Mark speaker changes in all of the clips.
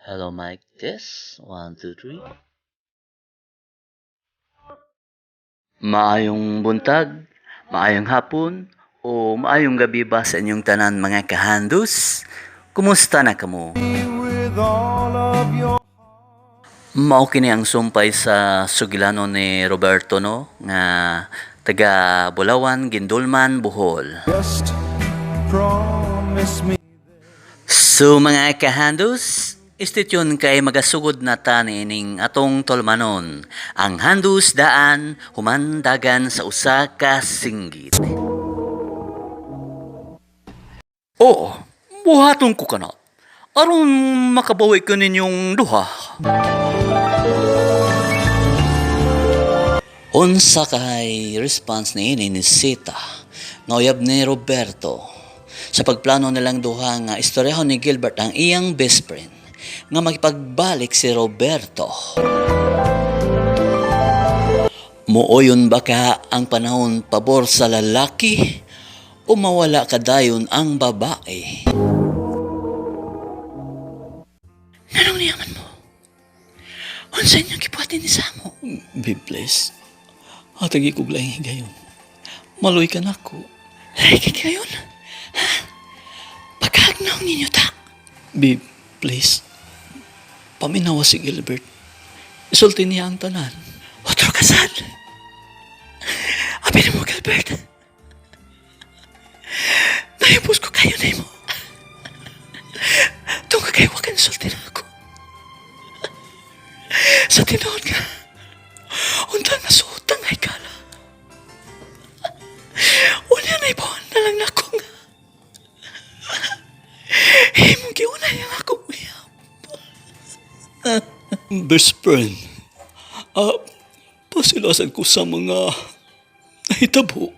Speaker 1: Hello, mic test. 1, 2, 3. Maayong buntag, maayong hapon, o maayong gabi ba sa inyong tanan, mga kahandus? Kumusta na kamo? Mao kini ang sumpay sa sugilano ni Roberto, no, nga taga Bulawan, Guindulman, Bohol.
Speaker 2: Just promise me.
Speaker 1: So mga kahandus, stay tuned kay magasugod na ta niining atong tulumanon, ang handus daan humandagan sa usa ka singgit. Oo, buhaton ko kana aron makabawi ko ninyong duha. Unsa kay response niini ni Sita nga uyab ni Roberto sa pagplano nilang duha nga istoryahon ni Gilbert ang iyang best friend nga makipagbalik si Roberto? Mooyon ba ka ang panahon pabor sa lalaki o mawala kadayon ang babae? Nganong niyaman mo? Unsa inyong gibuhatin ni Samo? Babe, please. Hatagi ko laing higayon. Maluoy ka nako. Lahi ka higayon? Ha? Pagkahagnaw ninyo ta? Babe, please. Paminawa si Gilbert. Isulti niya ang tanan. Otro kasal. Abi mo, Gilbert. Nahibos ko kayo na mo. Tungkol kay wakan sulti na ako. Sa tinuod nga, unta nga suotang ay kala. Unya na ibawan na lang nako nga himong giunay ang akong uyab. Best friend, pasilasan ko sa mga nahitabo.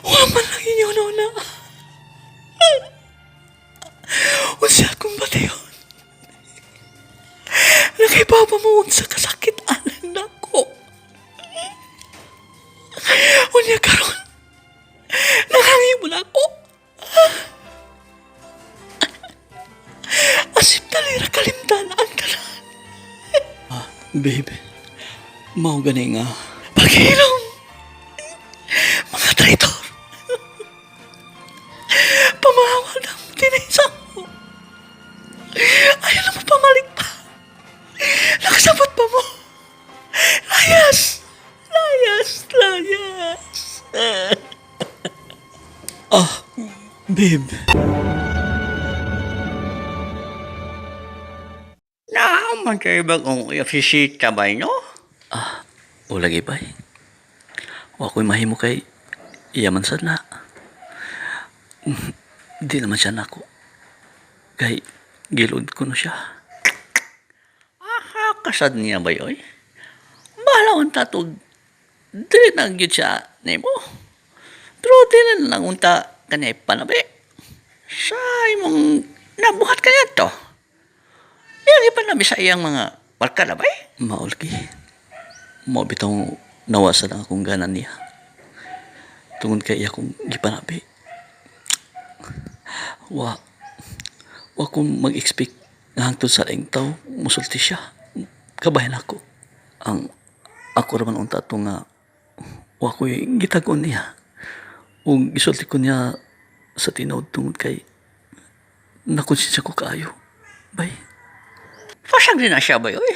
Speaker 1: Wa man lang inyo na. Unsa akong batiyon? Nakibaba mo unsa kasakit alang nako. Unya karon, nangangyo mo na ako. Asip dali ra kalimtan ang tanan. Babe, mao gani nga. Paghilom! Mga traitor! Pamahawa na mo tinisa mo. Ayaw na mo pamalik pa. Nakasabot pa mo. Layas! Layas! Layas! Babe.
Speaker 3: Naaman kay bagong uyab si Sita ba, no?
Speaker 1: O lagi bay. Wa ko'y mahimo kay iya man sad na. Di naman siya nako. Kay gilod ko no siya.
Speaker 3: Aha, kasad niya ba yoy? Bahala unta to. Dili na gyud siya nimo. Pero dili na lang unta kanya ipanabi. Sa imong nabuhat kanya to. Iyang ipanabi sa iyang mga barkada ba eh?
Speaker 1: Maulgi. Mao bitaw nawasan ang akong gana niya. Tungod kay iya kong gipanabi. Wa ko mag-expect nga hangtod sa laing tawo musulti siya. Kabahin ako. Ang ako ra man unta to nga wa ko'y gitag-on niya. Ug gisulti ko niya sa tinuod tungod kay nakonsensya ko kaayo. Bay.
Speaker 3: Pasag din na siya ba yoy?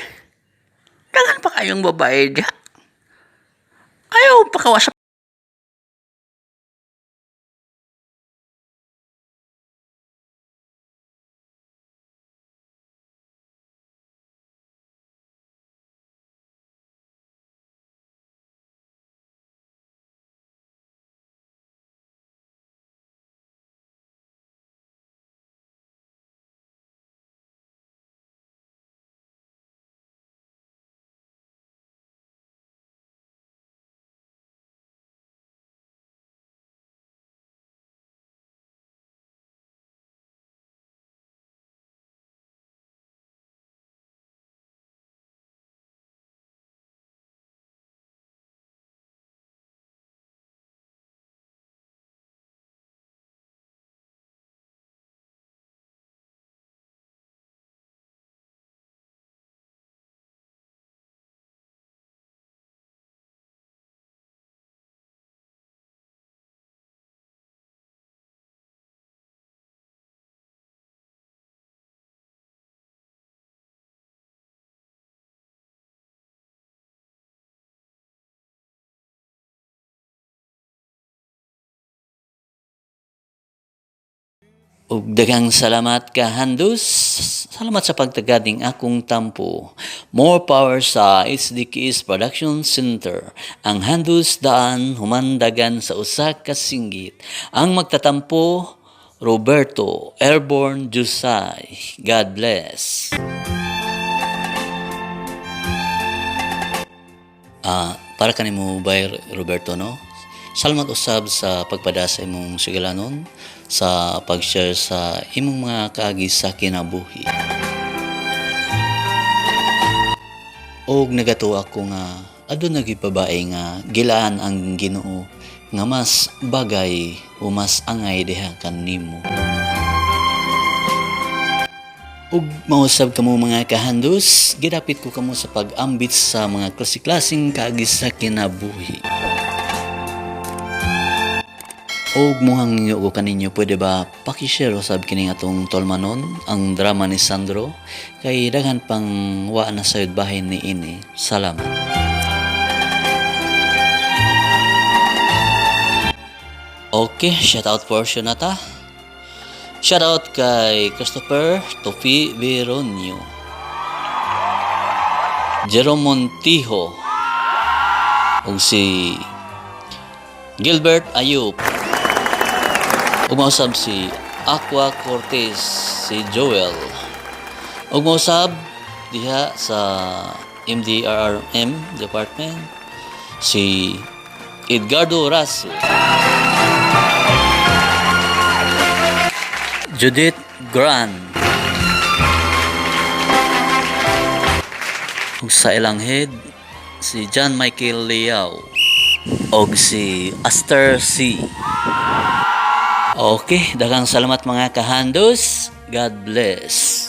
Speaker 3: Daghan pa kayong babae diha. Ayaw pakawa sa
Speaker 1: Ug daghang salamat, kahandus. Salamat sa pagtagad ning akong tampo. More power sa HDKS Production Center. Ang handus daan humandagan sa usa ka singgit. Ang magtatampo, Roberto Airborne Jusay. God bless. Para kanimo, Bay Roberto, no? Salamat usab sa pagpada sa imong sugilanon, sa pag-share sa imong mga kaagi sa kinabuhi. Og nagatuo ako nga aduna gyud babae nga gilaan ang Ginoo nga mas bagay o mas angay diha kanimo. Ug mausab kamo, mga kahandus, gidapit ko kamo sa pag-ambit sa mga klase-klaseng kaagi sa kinabuhi. Og muhangyo ko kaninyo, pwede ba pakishare usab kini atong tolmanon, ang drama ni Sandro, kay daghan pang wa na sayod bahin ni ini. Salamat. Okay, shout out portion na ta. Shout out kay Christopher Tofi Veronio, Jerome Montijo, ug si Gilbert Ayup. Ug mausab si Aqua Cortez, si Joel. Ug mausab diha sa MDRRM Department si Edgardo Raso. Judith Grant. Ug sa ilang head si John Michael Liao og si Aster C. Okay, daghang salamat, mga kahandos. God bless.